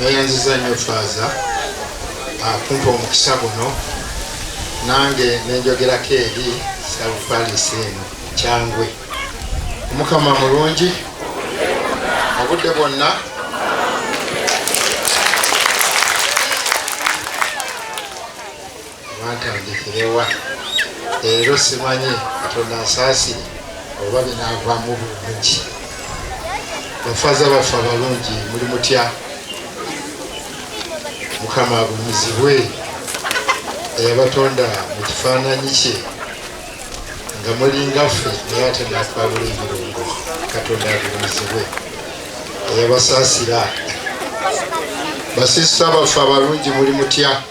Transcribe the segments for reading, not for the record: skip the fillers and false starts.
Neyanziza nnyo Faaza akumpa omukisa guno nange nenjogerako eri Salupalisi eno Kyangwe. Omukama mulungi obudde bwonna. Bantandikirewa leero simanyi, Katonda nsaasire oba binaavaamu bulungi. Bafaza baffe abalungi, muli mutya? Mukama agulumizibwe eyabatonda mu kifaananyi kye nga mulinga ffe, naye ate natwabula ebirungo. Katonda agulumizibwe eyabasaasira. Basisita baffe abalungi, muli mutya?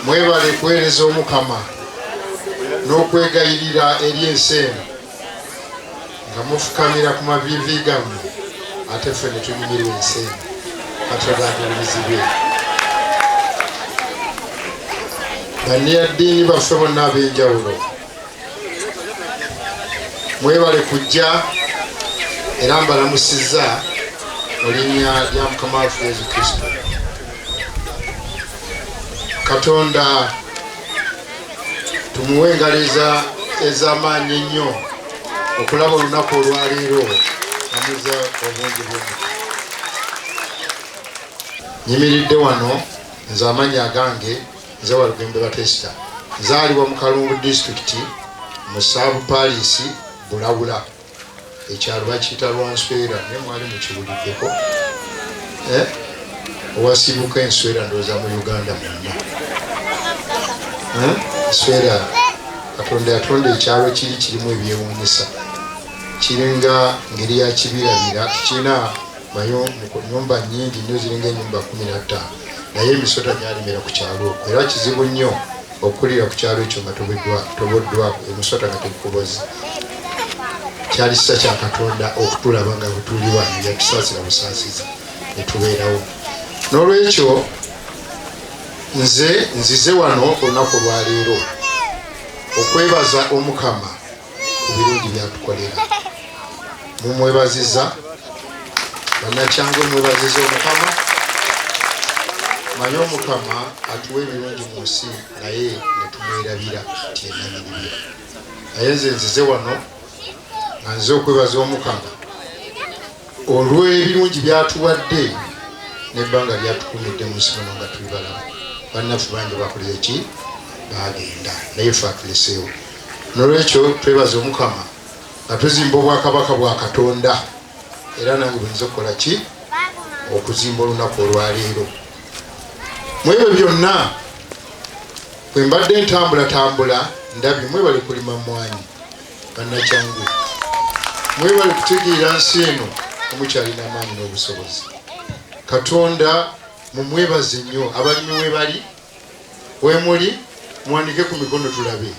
Mwebale kuweereza Omukama n'okwegayirira eri ensi eno nga mufukamira ku maviivi gammwe, ate ffe ne tunyumirwa ensi eno. Katonda agulumizibwe. Banniyaddiini baffe bonna ab'enjawulo, mwebale kujja era mbalamusizza mu linnya lya Mukama waffe Yesu Kristo. Katonda tumuwe engalo ez'amaanyi ennyo okulaba olunaku olwaleero amuza obungi bw'omuti. Nyimiridde wano nze amannya agange nze Walugembe Batesta, nzaalibwa mu Kalungu disitulikiti mu Saabu Paaliisi Bulawula, ekyalo bakiyita Lwanswera, naye mwali mukiwuliddeko eh? Owasibuka enswera ndowooza mu Uganda mwonna. Eh? Enswera Katonda yatonda ekyalo kiri kirimu ebyewuunyisa, kiringa ngeri ya kibirabira, tekirina nyumba nyingi nnyo, ziringa enyumba 15, naye emisota gyalimira ku kyalo okwo, era kizibu nnyo okukulira ku kyalo ekyo nga toboddwako emisota nga tegikuboze. Kyali kisa kya Katonda okutulaba nga bwetuli wano, yatusaasira busaasizi ne tubeerawo. N'olwekyo nze nzize wano olunaku olwaleero okwebaza Omukama ku birungi byatukolera. Mumwebaziza Bannakyangwe, mwebaziza Omukama. Manye Omukama atuwa ebirungi mu nsi naye netumwerabira nti enanyinibyo. Naye nze nzize wano nga nzize okwebaza Omukama olw'ebirungi byatuwadde n'ebbanga lyatukumidde mu nsi muno nga tuli balamu. Bannaffe bangi bakoze ki? Bagenda, naye ffe atuleseewo. N'olwekyo twebaza Omukama nga tuzimba obwakabaka bwa Katonda, era nange bwenza okukola ki? Okuzimba olunaku olwaleero. Mu ebyo byonna bwe mbadde ntambulatambula ndabye mwebale kulima mmwanyi Bannakyangwe, mwebale kutegeera nsi eno omukyalina amaanyi n'obusobozi. Katonda mumwebaze nnyo. Abalimi webali, wemuli muwanike ku mikono tulabe.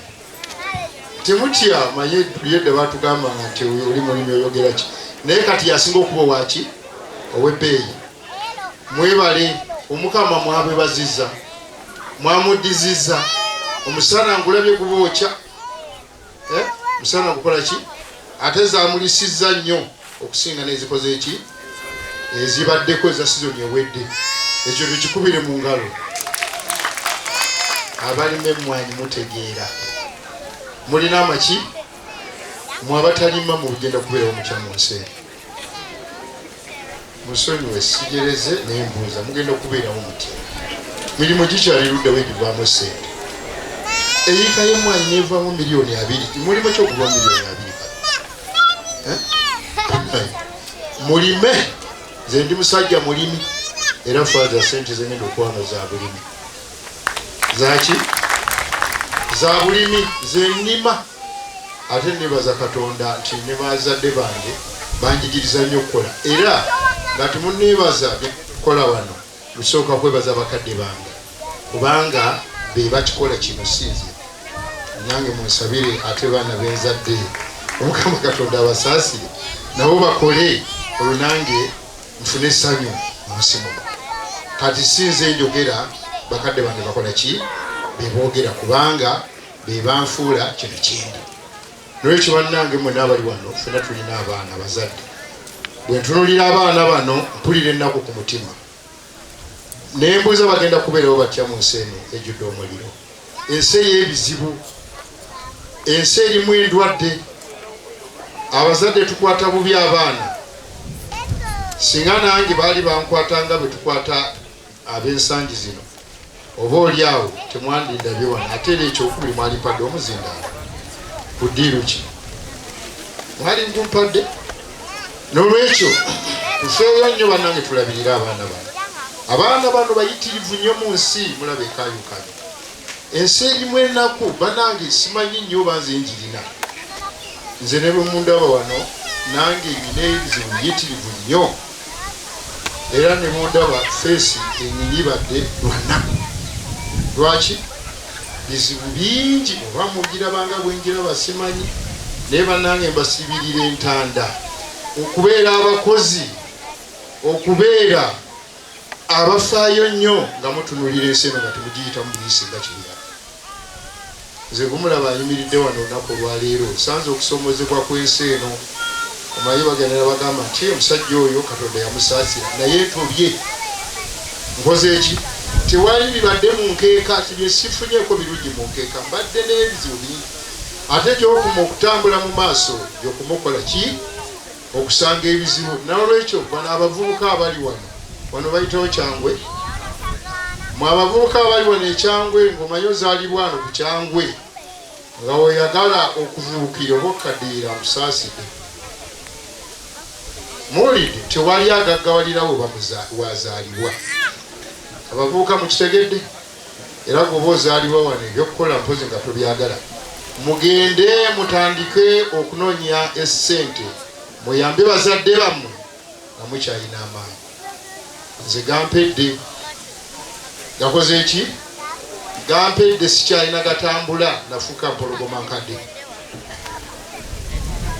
Temutya, manye yedda batugambanga nti oli mulimi oyogera ki, naye kati yasinga okuba owaki ow'ebbeeyi. Mwebale, Omukama mwabwebaziza, mwamuddiziza. Omusana ngulabye gubookya, eh? Musana gukola ki? Ate zamulisizza nnyo okusinga n'ezikoze ki ezibaddeko eza sizoni ewedde. Ekyo tukikubire mu ngalo. Abalima emmwanyi mutegeera, mulina amaki. Mwe abatalima mugenda kubeerawo mutya mu nsi eno? Musonyiwe sijereze, naye mbuuza, mugenda kubeerawo mutya? Mirimu gikyali luddawo egivaamu sente? Eyiika y'emmwanyi nevaamu 20,000,000, mulimu kyokuva 20,000,000? Eh? Mulime. Nze ndi musajja mulimi, era faaza sente zengenda okuwano za bulimi. Zaki? Za bulimi. Nze nnima, ate nebaza Katonda nti ne bazadde bange banjigiriza nnyo okukola, era nga temuneebaza kukola wano, lusooka kwebaza bakadde bange kubanga be bakikola kino, si nze. Nange munsabire, ate baana benzadde Omukama Katonda abasaasire nabo bakole, olwo nange nfune essanyu mu nsi muno. Kati si nze njogera, bakadde bange bakola ki? Beboogera, kubanga be banfuula kino kyendi. Nolwekyo bannange mwena abali wano, ffena tulina abaana, abazadde. Bwe ntunuulira abaana bano mpulira ennaku ku mutima. Nembuuza bagenda kubeerawo batya mu nsi eno ejjudde omuliro, ensi ey'ebizibu, ensi erimu endwadde. Abazadde tukwata bubi abaana. Singa nange baali bankwata nga bwe tukwata ab'ensangi zino, oba oli awo temwandindabye wano. Ate era ekyokubiri, mwali mpadde omuzindaalo ku ddiiru ki mwali ngumpadde. N'olwekyo tufeeyo nnyo bannange, tulabirire abaana bano. Abaana bano bayitirivu nnyo mu nsi, mulaba ekayukayo ensi erimu ennaku. Banange, simanyi nnyo oba nze njirina, nze ne bwemundaba wano nange nyina ebizibu biyitirivu nnyo, era ne mundaba feesi enyiyibadde lwannaku. Lwaki? Bizibu bingi. Oba mugirabanga bwenjiraba simanyi, naye bannange mbasibirira entanda okubeera abakozi, okubeera abafaayo nnyo nga mutunulira ensi eno nga temugiyitamu buyisi nga kibuyaga. Nze gumulaba ayimiridde wano olunaku olwaleero, nsanze okusoomozebwa kw'ensi eno. Omanyi bagenda bagamba nti omusajja oyo Katonda yamusaasira, naye ntobye, nkoze eki? Tewali bibadde mu nkeeka, tibye sifunyeeko birungi mu nkeeka, mbadde n'ebizibu bingi. Ate gy'okoma okutambula mu maaso, gy'okoma okukola ki? Okusanga ebizibu. N'olwekyo bano abavubuka abali wano, wano bayitawo Kyangwe, mwe abavubuka abali wano ekyangwe, ng'omanyi ozaalibwa wano ku Kyangwe, nga oyagala okuvubukira oba okukaddiira, nkusaasidde. Muwulidde? Tewali agaggawalirawo wazaalibwa. Abavubuka mukitegedde? Era gwoba ozaalibwa wano, ebyokukola mpozi nga tobyagala, mugende mutandike okunoonya essente, muyambe bazadde bammwe nga mukyalina amaanyi. Nze gampedde, gakoze eki? Gampedde, sikyalina gatambula, nafuuka mpologoma nkadde.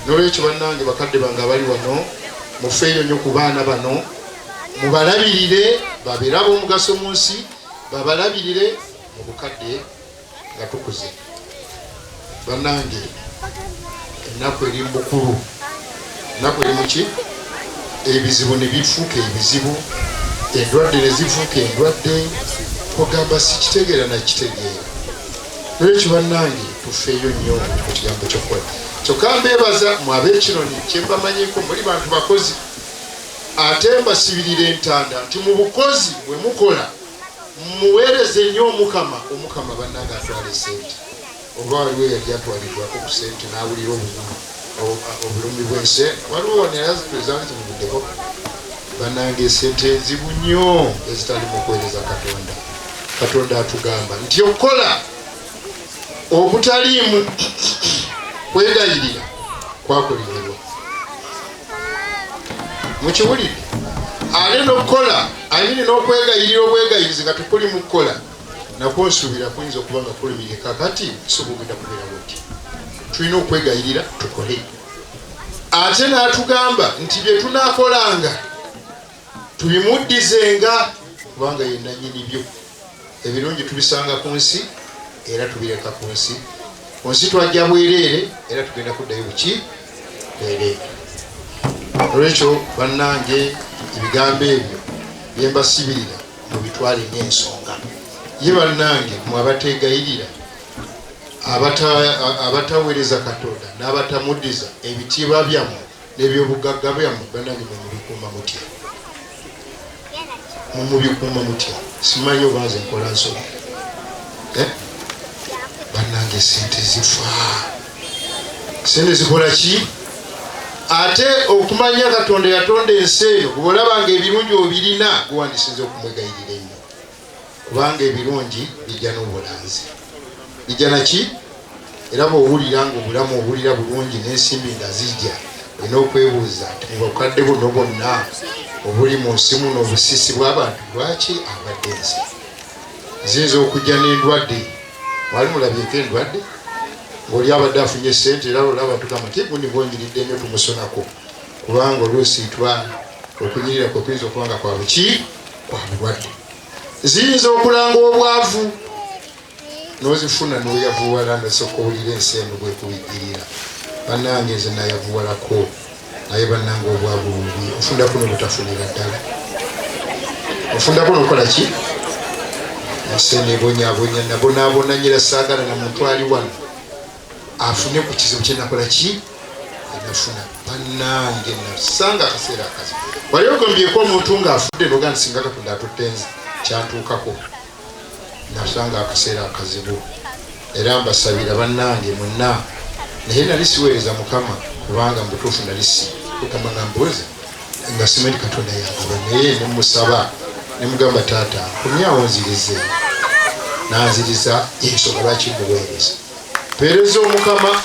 Nolwekyo bannange, bakadde bange abali wano, mufeeyo nnyo ku baana bano, mubalabirire babeere ab'omugaso mu nsi, babalabirire mu bukadde nga tukuze. Bannange, ennaku eri mu bukulu, ennaku eri muki? Ebizibu ne bifuuka ebizibu, endwadde ne zifuuka endwadde, kugamba sikitegeera nakitegeera. Nolwekyo bannange, tufeeyo nnyo ku kigambo ky'okukola. Kyokka mbeebaza mu ab'Ekinoni, kyembamanyiko muli bantu bakozi, ate mbasibirira entanda nti mu bukozi bwe mukola muweereze nnyo Omukama. Omukama bannange atwala esente, oba waliwo eyali atwaliddwako ku sente n'awulira obulumi, obulumi bw'ensi? Waliwo wano ezaali zimuvuddeko? Bannange, esente nzibu nnyo ezitali mu kuweereza Katonda. Katonda atugamba nti okukola okutaliimu kwegayirira kwakulimirwa. Mukiwulidde? Ate n'okukola amini n'okwegayirira obwegayirizi nga tekuli mu kukola nakwo nsuubira kuyinza okuba nga kulumire. Kakati soba ogenda kubeera buti, tulina okwegayirira tukole. Ate n'atugamba nti bye tunaakolanga tubimuddizenga, kubanga ye nannyini byo. Ebirungi tubisanga ku nsi era tubireka ku nsi. Ku nsi twajja bwereere era tugenda kuddayo buki? Bwereere. Olwekyo bannange, ebigambo ebyo byembasibirira mubitwale ng'ensonga. Ye bannange, mwe abateegayirira, abataweereza Katonda n'abatamuddiza ebitiibwa byammwe n'ebyobugagga byammwe, bannange, mumubikuuma mutya? Mumubikuuma mutya? Simanyi oba nze nkola nsobi. Eh? Bannange, sente zifa, sente zikola ki? Ate okumanya Katonda yatonda ensi eno, bw'olaba nga ebirungi obirina, guwandisinza okumwegayirira ennyo, kubanga ebirungi bijja n'obulanzi, bijja naki? Era bw'owulira nga obulamu owulira bulungi n'ensimbi nga zijja, olina okwebuuza nti mu bukadde buno bwonna obuli mu nsi muno, obusisi bw'abantu, lwaki abadde nze? Ziyinza okujja n'endwadde. Mwali mulabyeko endwadde ng'oli abadde afunye sente? Era olaba tugamba nti gundi gwonyiridde nnyo, tumusonako, kubanga oluusi twa okunyirira kwe kuyinza okuba nga kwa buki? Kwa bulwadde. Ziyinza okulanga obwavu n'ozifuna n'oyavuwala, nosooka owulira ensi eno bwekubijjirira. Bannange, nze nayavuwalako, naye bannange, obwavu bubi. Ofundako n'obutafunira ddala, ofundako n'okukola ki? Ensi enebonyabonya, nabonaabona nyera, saagala na muntu ali wano afune ku kizibu kyenakola ki enafuna. Bannange, nasanga akaseera akazibu. Wali ogombyeko omuntu ng'afudde noga nti singa Katonda atutte nze? Kyantuukako, nasanga akaseera akazibu, era mbasabira bannange mwenna. Naye nali siweereza Mukama, kubanga mu butuufu nali si kugamba nga mbuuza nga simanyi Katonda yangaba, naye nemusaba nemugamba, "Taata, nkomyawo nzirize." Nanziriza. Ensonga lwaki muweereza, mpeereza Omukama,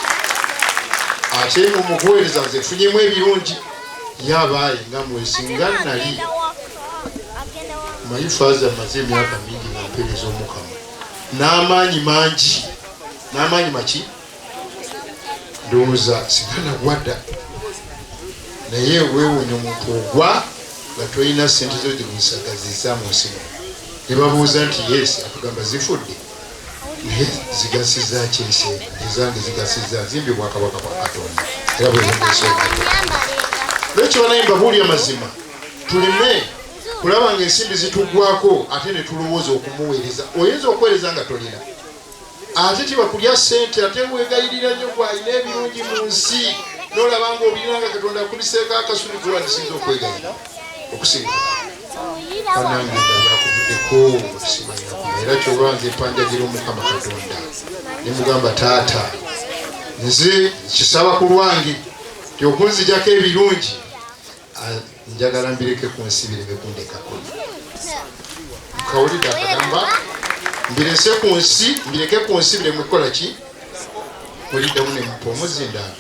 ate mumukuweereza nze nfunyemu ebirungi. Yabaaye nga mwesinga nali manyi Faaza maze emyaka mingi nga mpeereza Omukama n'amaanyi mangi n'amaanyi maki. Ndowooza singa nagwa dda, naye weewuunya omuntu ogwa nga tolina sente zo gyemusagaziza mu nsi muno. Ne babuuza nti yes, atugamba zifudde, naye zigasiza ki ensi eno? Ezange zigasiza, nzimbye obwakabaka bwa Katonda, era bwebundeesonga. Lwekyo banaye mbabuulya mazima, tulime kulaba nga ensimbi zituggwako ate ne tulowooza okumuweereza. Oyinza okuweereza nga tolina, ate tibakulya sente, ate wegayirira nnyo gwalina ebirungi mu nsi, nolaba nga obirina nga Katonda akubiseeko akasuli, gwewandisinza okwegayira okusinga. Banange, nga byakuvuddeko tusimanyako, era kyoba nze mpanjagira Omukama Katonda nemugamba, "Taata, nze kisaba ku lwange ti okunzijako ebirungi, njagala mbireke ku nsi, bireme kundekako." Kawulidde akagamba mbirese ku nsi, mbireke ku nsi, bireme kukola ki? Muliddamu nemupa omuzindaalo,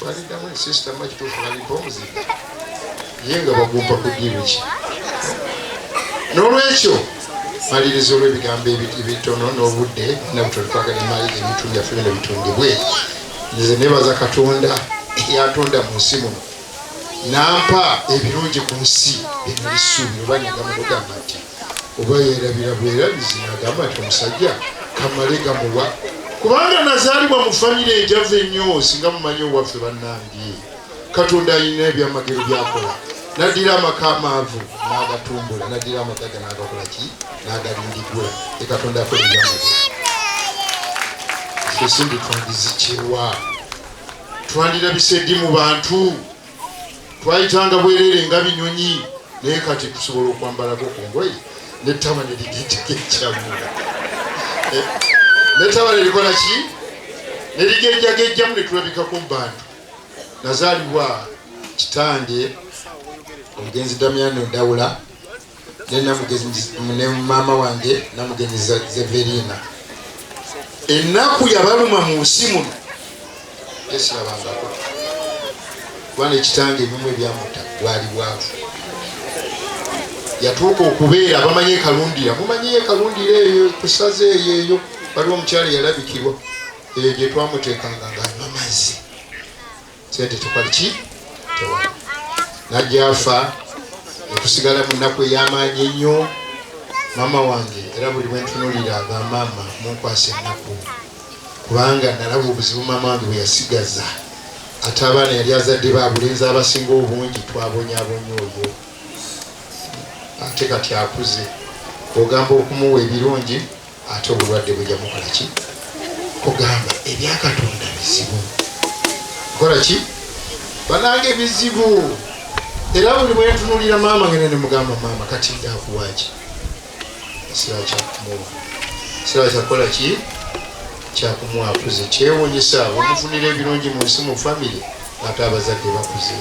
baliddamu esisitamu ekituufu, balimpa omuzinda ye nga bagumpa ku ddiiru ki? N'olwekyo maliriza olw'ebigambo ebitono n'obudde nabutono, twagala emali ebintu byaffe bino bitundibwe. Nze nebaza Katonda eyatonda mu nsi muno, nampa ebirungi ku nsi byenalisuubira. Oba nyagamba nogamba nti oba yerabira bwerabizi, nagamba nti omusajja kamale gamuwa, kubanga nazaalibwa mu famire enjava ennyo. Singa mumanyi owaffe, bannange, Katonda alina ebyamagero byakola. Naddira amaka amaavu n'agatumbula, naddira amagaga n'agakola ki? N'agalindigula. E Katonda akola ebyamagero. Ensimbi twandizikyewa, twandirabise ddi mu bantu? Twayitanga bwereere nga binyonyi, naye kati tusobola okwambalako ku ngoye nettaba nerigejjagejjamu, nettaba nerikola ki? Nerigejjagejjamu, netulabikako mu bantu. Nazaalibwa kitange omugenzi Damiano Ndawula ne maama wange namugenzi Zeverina. Ennaku yabaluma mu nsi muno esirabangako, kuba nekitange ebimu ebyamutta bwali bwavu. Yatuuka okubeera, abamanyi ekalundira, mumanyi ekalundira eyo kusaza eyo, eyo waliwo omukyala eyalabikirwa, eyo gye twamuteekanga ng'anywa mazzi. Sente tekwali ki? Tewali. Najja afa, netusigala mu nnaku ey'amaanyi ennyo. Maama wange, era buli bwentunulira aga maama munkwasa ennaku, kubanga nalaba obuzibu maama wange bwe yasigaza, ate abaana yali azadde ba bulenzi abasinga obungi. Twabonyabonya oyo, ate kati akuze, ogamba okumuwa ebirungi, ate obulwadde bujja mukola ki? Kugamba ebyakatonda bizibu, kola ki banange, bizibu. Era buli bwentunulira maama ngene nemugamba, "Maama, kati ndakuwaki?" Sira kyakumuwa, sira kyakukola ki kyakumuwa. Akuze, kyewunyisa omufunira ebirungi mu nsi mu famire, ate abazadde bakuze.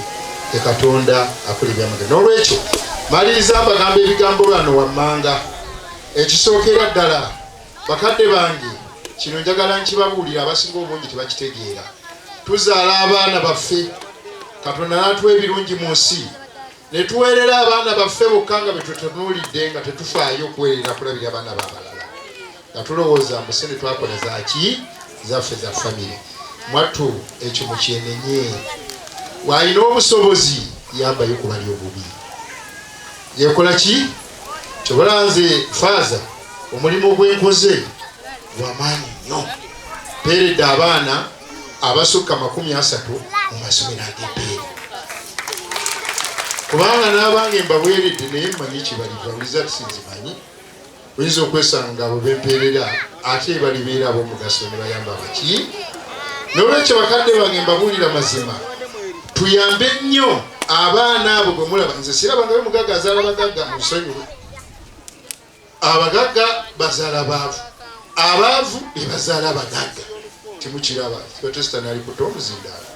E Katonda akola ebyamagero. N'olwekyo maliriza mbagamba ebigambo bano wammanga. Ekisookera ddala, bakadde bange, kino njagala nkibabuulira, abasinga obungi tebakitegeera. Tuzaala abaana baffe, Katonda n'atuwa ebirungi mu nsi, ne tuweerera abaana baffe bokka nga betutunuulidde, nga tetufaayo okuweerera kulabira abaana b'abalala, nga tulowooza mbu sente twakola zaki? Zaffe, za famire. Mwattu ekyo mukyenenye. Waalina obusobozi, yambayo ku bali obubi, yekola ki? Kyobola nze Faaza omulimu gwenkoze gwamaanyi nnyo, mpeeredde abaana abasukka 30 mu masomero ag'ebbeeri, kubanga n'abange mbabweredde, naye mmanyi kibaliva results nzimanyi. Oyinza okwesanga abo bempeerera ate balibeera ab'omugaso ne bayamba abaki. N'olwekyo bakadde bange mbabuulira mazima, tuyambe nnyo abaana abo bwe mulaba. Nze sirabangayo mugagga azaala bagagga, munsonyiwe. Abagagga bazaala baavu, abaavu be bazaala abagagga. Temukiraba batesita nalikuta omuzindaalo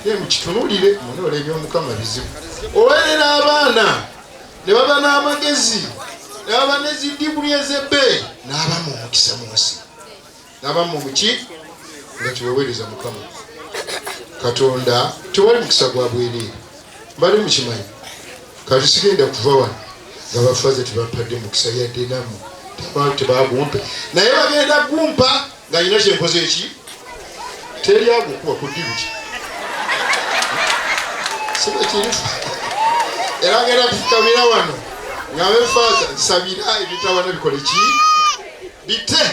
ye mukitunuulire munoola ebyomukama bizibu. Owerera abaana ne baba n'amagezi ne baba ne zidiguli ez'ebbeeyi n'abamu omukisa mu nsi n'abamu muki nga kiweweereza Mukama Katonda. Tewali mukisa gwa bwereere, mbadde mukimanyi. Kati sigenda kuva wano nga bafaze tebampadde mukisa yadde nammwe tebagumpe, naye bagenda gumpa nga nyina kyenkoze eki teri agukuba ku ddibu ki siba kiri, era ngenda kufukamira wano nga befaaza nsabira ebitawana bikole ki bite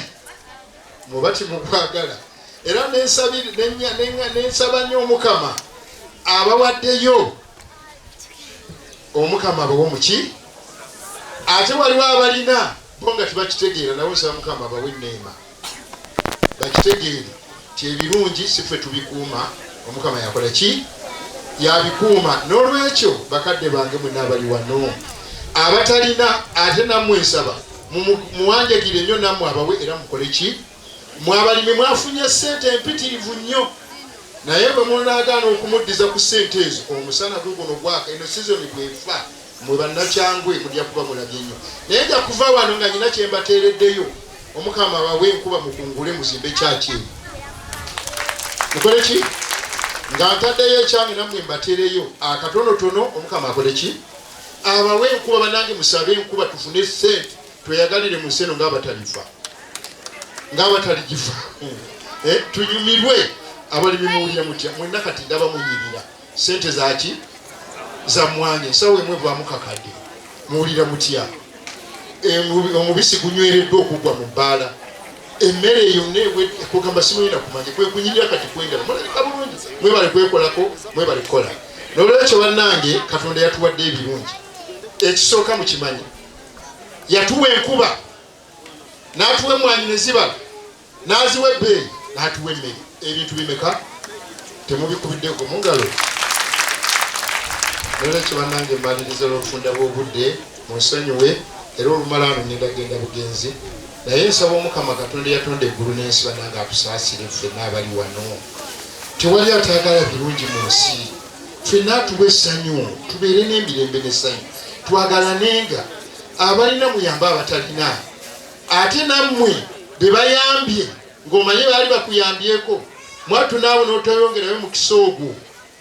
muba timukwagala. Era nensaba nnyo Omukama abawaddeyo, Omukama abawe muki. Ate waliwo abalina bo nga tebakitegeera, nabo nsaba Mukama abawe enneema bakitegeere ti ebirungi si ffe tubikuuma, Omukama yakola ki yabikuuma. N'olwekyo bakadde bange mwenna abali wano abatalina, ate nammwe nsaba muwanjagire nnyo nammwe abawe era mukole ki. Mwe abalimi mwafunye ssente empitirivu nnyo, naye bwe munaagaana okumuddiza ku ssente ezo, omusana guguno gwaka eno sizoni bwefa, mwe bannakyangwe mujja kuba mulabye nnyo. Naye nja kuva wano nga nyina kye mbateereddeyo. Omukama abawe enkuba, mukungule, muzimbe kyaki eyo, mukole ki nga ntaddeyo ekyange nammwe mbateereyo akatonotono. Omukama akole ki abawe enkuba. Banange musabe enkuba tufune ssente tweyagalire mu nsi eno ng'abatalifa, ng'abataligifa, tunyumirwe. Abalimi muwulira mutya mwenna? Kati ndaba munyirira sente zaki za mmwanyi, ensawo emu evaamu kakadde. Muwulira mutya? Omubisi gunywereddwa okugwa mu bbaala, emmere yonna kugamba simulina kumanya kwekunyirira. Kati kwendaba mulabika bulungi, mwebale kwekolako, mwebale kukola. Nolwekyo bannange, Katonda yatuwadde ebirungi. Ekisooka mukimanyi, yatuwa enkuba, n'atuwa emmwanyi ne zibala, n'aziwa ebbeeyi, n'atuwa emmere. Ebintu bimeka temubikubiddeko mu ngalo? Nolwekyo bannange mmaliriza olw'obufunda bw'obudde, munsonyiwe, era olumala wano ngenda genda bugenzi. Naye nsaba Omukama Katonda eyatonda eggulu n'ensi, bannange atusaasire ffenna abali wano. Tewali ataagala birungi mu nsi. Ffenna atuwa essanyu, tubeere n'emirembe n'essanyu, twagalanenga. Abalina muyambe abatalina, ate nammwe be bayambye ng'omanye baali bakuyambyeko mwattu, naawe n'otoyongerayo mukisa ogwo,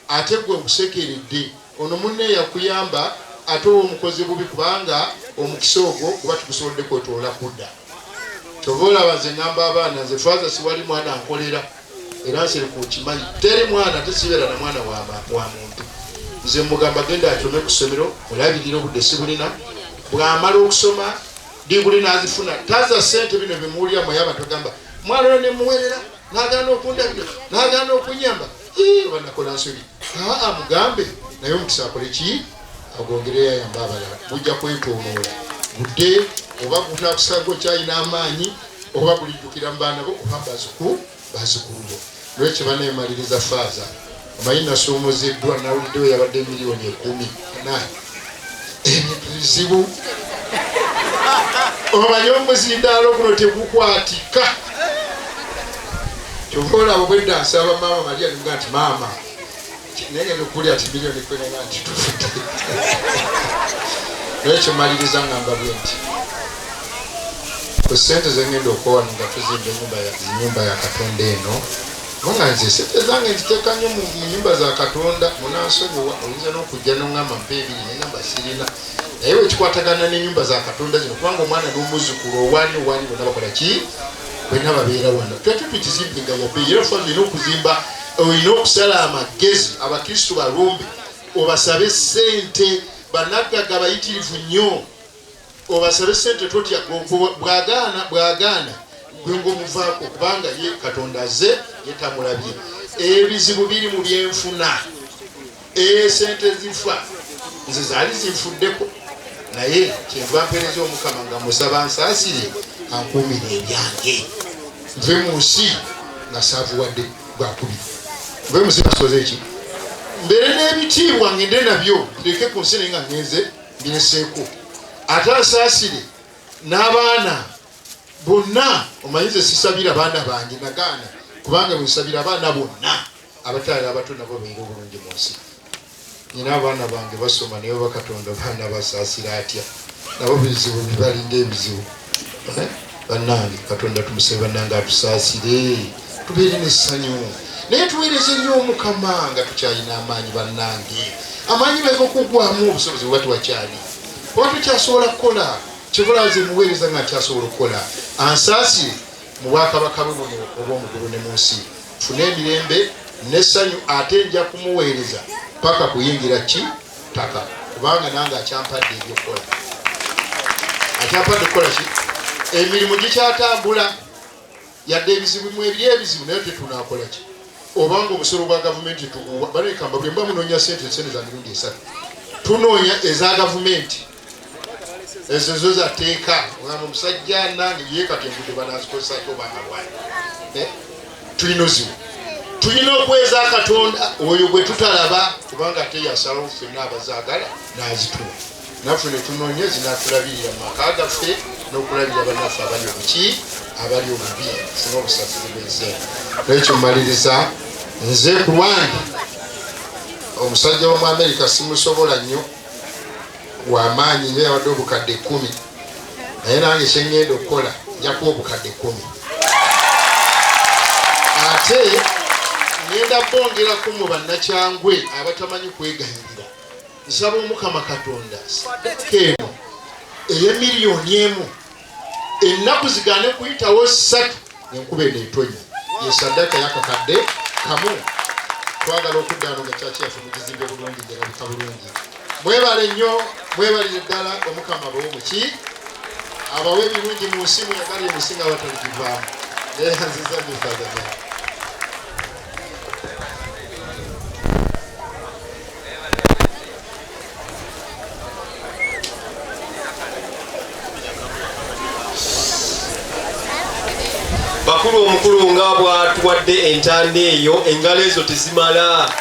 ate gwe nkusekeredde ono munne yakuyamba, ate oba omukoze bubi, kubanga omukisa ogwo kuba tugusobodde kwetoola kudda. Kyova olaba nze ngamba abaana, nze faaza siwali mwana nkolera, era nsereko okimanyi, teri mwana, tesibeera na mwana wa muntu. Nze mugamba genda asome ku ssomero, olabirira obudde sibulina. Bw'amala okusoma diguli n'azifuna, taza ssente. Bino bimuwulira mwe abantu agamba mwana oyo nemuwerera n'agaana okundabira, n'agaana okunyamba, oba nakola nsobi. Aa, mugambe naye omukisa akole ki agwongereyo ayambe abalala. Gujja kwetooloola gudde, oba gunakusaga okyalina amaanyi, oba gulijjukira mu baana bo oba bazukulu bo. Lwekyo baneemaliriza, faaza omanyi nasuumuziddwa, nawuliddewo yabadde miliyoni 10. Naye ebintu bizibu, omanyi omuzindaalo guno tegukwatika. Kyova olaba obwedda nsaba maama Maria, nimuga nti maama, naye ngenda okuwulira nti miliyoni 10 nga nti tufudde. Naye kyemaliriza ngamba bwe nti ku ssente zengenda okuwa wano nga tuzimba enyumba ya Katonda eno, kubanga nze sente zange nziteeka nnyo mu nyumba za Katonda. Munansonyiwa, oyinza n'okujja noŋŋamba mpa ebiri, nengamba sirina, naye wekikwatagana n'enyumba za Katonda zino, kubanga omwana n'omuzukulu owaani owaani bonna bakola ki, bonna babeera wano, twete tukizimbe nga yabbeeyi. Era faza olina okuzimba, olina okusala amagezi, abakristu balumbe obasabe sente, banaggaga bayitirivu nnyo, obasabe sente. Totya, bwagaana bwagaana, gwe ngaomuvaako, kubanga ye Katonda aze ye tamulabye. Ebizibu biri mu byenfuna, esente zifa, nze zaali zinfuddeko. Naye kyenva mpeereza Omukama nga musaba nsaasire ankuumire ebyange, nve mu nsi nga saavuwadde gwakubiri, nve mu nsi nga sikoze eki, mbeere n'ebitiibwa ngende nabyo ndeke ku nsi naye nga ngenze mbireseeko. Ate ansaasire n'abaana bonna. Omanyi nze sisabira baana bange, nagaana, kubanga bwensabira abaana bonna abakyali abato nabo babeere obulungi mu nsi. Nyina abaana bange basoma, naye oba Katonda baana basaasira atya, nabo bizibu bibalinga ebizibu. Eh? Bannange Katonda tumusabe bannange atusaasire tubeere n'essanyu, naye tuweereze nnyo Omukama nga tukyalina amaanyi. Bannange amaanyi baleka okuggwamu, obusobozi buba tewakyali, oba tukyasobola kukola kyobola. Nze muweereza nga nkyasobola okukola, ansaasire mu bwakabaka bwe buno obw'omugulu ne mu nsi, fune emirembe n'essanyu, ate nja kumuweereza paka kuyingira ki ttaka, kubanga nange akyampadde ebyokukola, akyampadde okukola ki, emirimu gikyatambula yadde ebizibu mwebiri ebizibu, naye tetunakola ki obanga omusolo gwa gavumenti tuguwa. Banekamba bwe mba munoonya sente, sente za mirundi esatu tunoonya, eza gavumenti ezo zo zateeka ogamba omusajja nange ye kati enguudo banazikozesaki obanga lwani eh? Tulina ozibu, tulina okweza Katonda oyo gwe tutalaba, kubanga ate yasalawo ffenna abazaagala n'azituwa, naffe ne tunoonya zinatulabirira mu maka gaffe n'okulabirira bannaffe abali obuki, abali obubi, funa obusasiri bw'ensi eno. Nekyo mmaliriza, nze ku lwange omusajja w'omu Amerika simusobola nnyo, wamaanyi nnyo, yawadde obukadde 10, naye nange kyeŋŋenda okukola nja kuwa obukadde 10, ate ŋŋenda bongeraku mu bannakyangwe abatamanyi kwegayirira. Nsaba Omukama Katonda sadaka eno ey'emiliyoni emu ennaku zigaane kuyitawo 3 enkuba eno etonya, ye sadaka yakakadde kamu. Twagala okudda wano nga kyaki yaffe mugizimbe bulungi, ngerabika bulungi. Mwebale nnyo, mwebalire ddala. Omukama abawe muki, abawe ebirungi mu nsi, mweyagalire mu nsi nga bataligivaamu. Neyanziza nnyo Father. Bakulu, omukulu nga bwatuwadde entanda eyo, engalo ezo tezimala.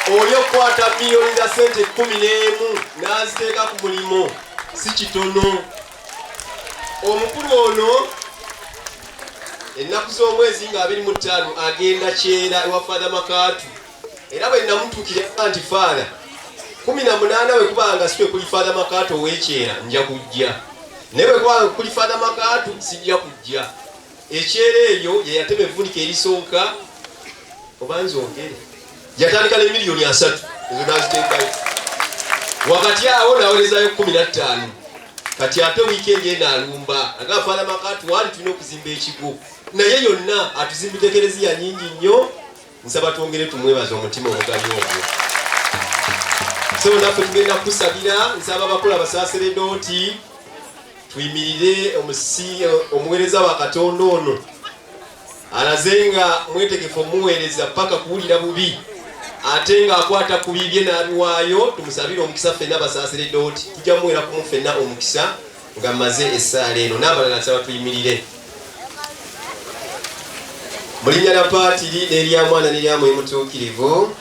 Oli okukwata miliyoni za sente 11 n'aziteeka ku mulimu si kitono. Omukulu ono ennaku z'omwezi nga 25 agenda Kyera ewa Father Makaatu, era bwe namutuukira nti Father, 18 bwe kubanga si kuli Father Makaatu ow'ekyera nja kujja, naye bwe kubanga kuli Father Makaatu sijja kujja. Ekyera eyo ye yatema evvunika erisooka, oba nzongere, yatandika ne miliyoni 30, ezo naziteekayo wakati awo nawerezayo 15. Kati ate wiikendi eno alumba agamba Father Makaatu wali tulina okuzimba ekigo, naye yonna atuzimbidde ekereziya nyingi nnyo. Nsaba twongere tumwebaza omutima omugabi ogwo. So naffe tugenda kukusabira. Nsaba abakulu abasaseredooti tuyimirire omuweereza wa Katonda ono alaze nga mwetegefu omuweereza paka kuwulira bubi, ate ng'akwata ku bibye n'abiwaayo. Tumusabire omukisa ffenna abasaseredooti, tujja muwera kumu ffenna omukisa nga mmaze essaala eno. N'abalala nsaba tuyimirire. Mu linnya lya Paatiri n'erya Mwana n'erya Mwoyo Mutuukirivu.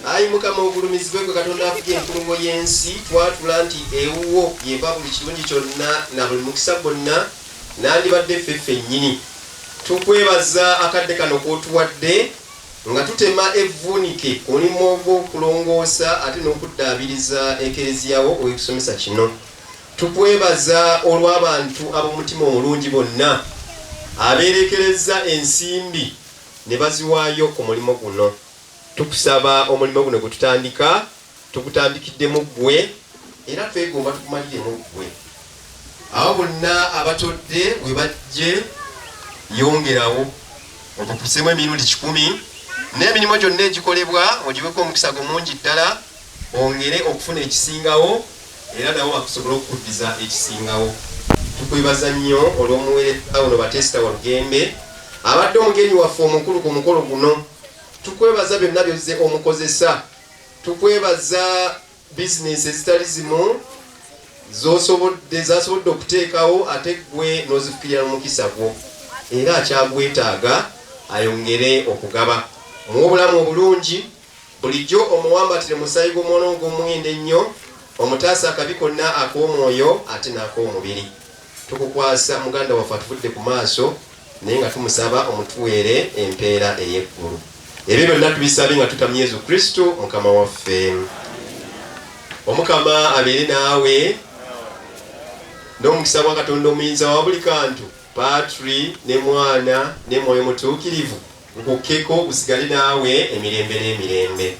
Ayi Mukama, ogulumizibwe gwe Katonda afuga enkulungo y'ensi. Twatula nti ewuwo yeva buli kirungi kyonna na buli mukisa gwonna, nandibadde ffe ffennyini. Tukwebaza akadde kano k'otuwadde nga tutema evvuunike ku mulimu ogw'okulongoosa ate n'okuddaabiriza Ekereziya wo ow'ekusomesa kino. Tukwebaza olw'abantu ab'omutima omulungi bonna abeerekerezza ensimbi ne baziwaayo ku mulimu guno. Tukusaba omulimu guno gwe tutandika, tugutandikiddemu ggwe era twegomba tugumaliremu ggwe. Abo bonna abatodde we bajje, yongerawo ogukuseemu emirundi 100, n'emirimu gyonna egikolebwa ogiweko omukisa gwo mungi ddala, ongere okufuna ekisingawo era nabo bakusobole okukuddiza ekisingawo. Tukwebaza nnyo olw'omuweereza ono Batesta Walugembe abadde omugenyi waffe omukulu ku mukolo guno. Tukwebaza byonna byozze omukozesa. Tukwebaza Bizinensi ezitali zimu z'osobodde z'asobodde okuteekawo ate ggwe n'ozifukirira n'omukisa gwo era akyagwetaaga ayongere okugaba. Muwe obulamu obulungi bulijjo omuwambatire mu musaayi gw'omwana ogw'omuwendo ennyo omutaase akabi konna ak'omwoyo ate n'ak'omubiri. Tukukwasa muganda waffe atuvudde ku maaso naye nga tumusaba omutuweere empeera ey'eggulu. Ebyo byonna tubisabye nga tuta mu Yesu Kristo Mukama waffe. Omukama abeere naawe n'omukisa gwa Katonda omuyinza wa buli kantu, Patri ne Mwana ne Mwoyo Mutuukirivu, gukukkeko gusigale naawe emirembe n'emirembe.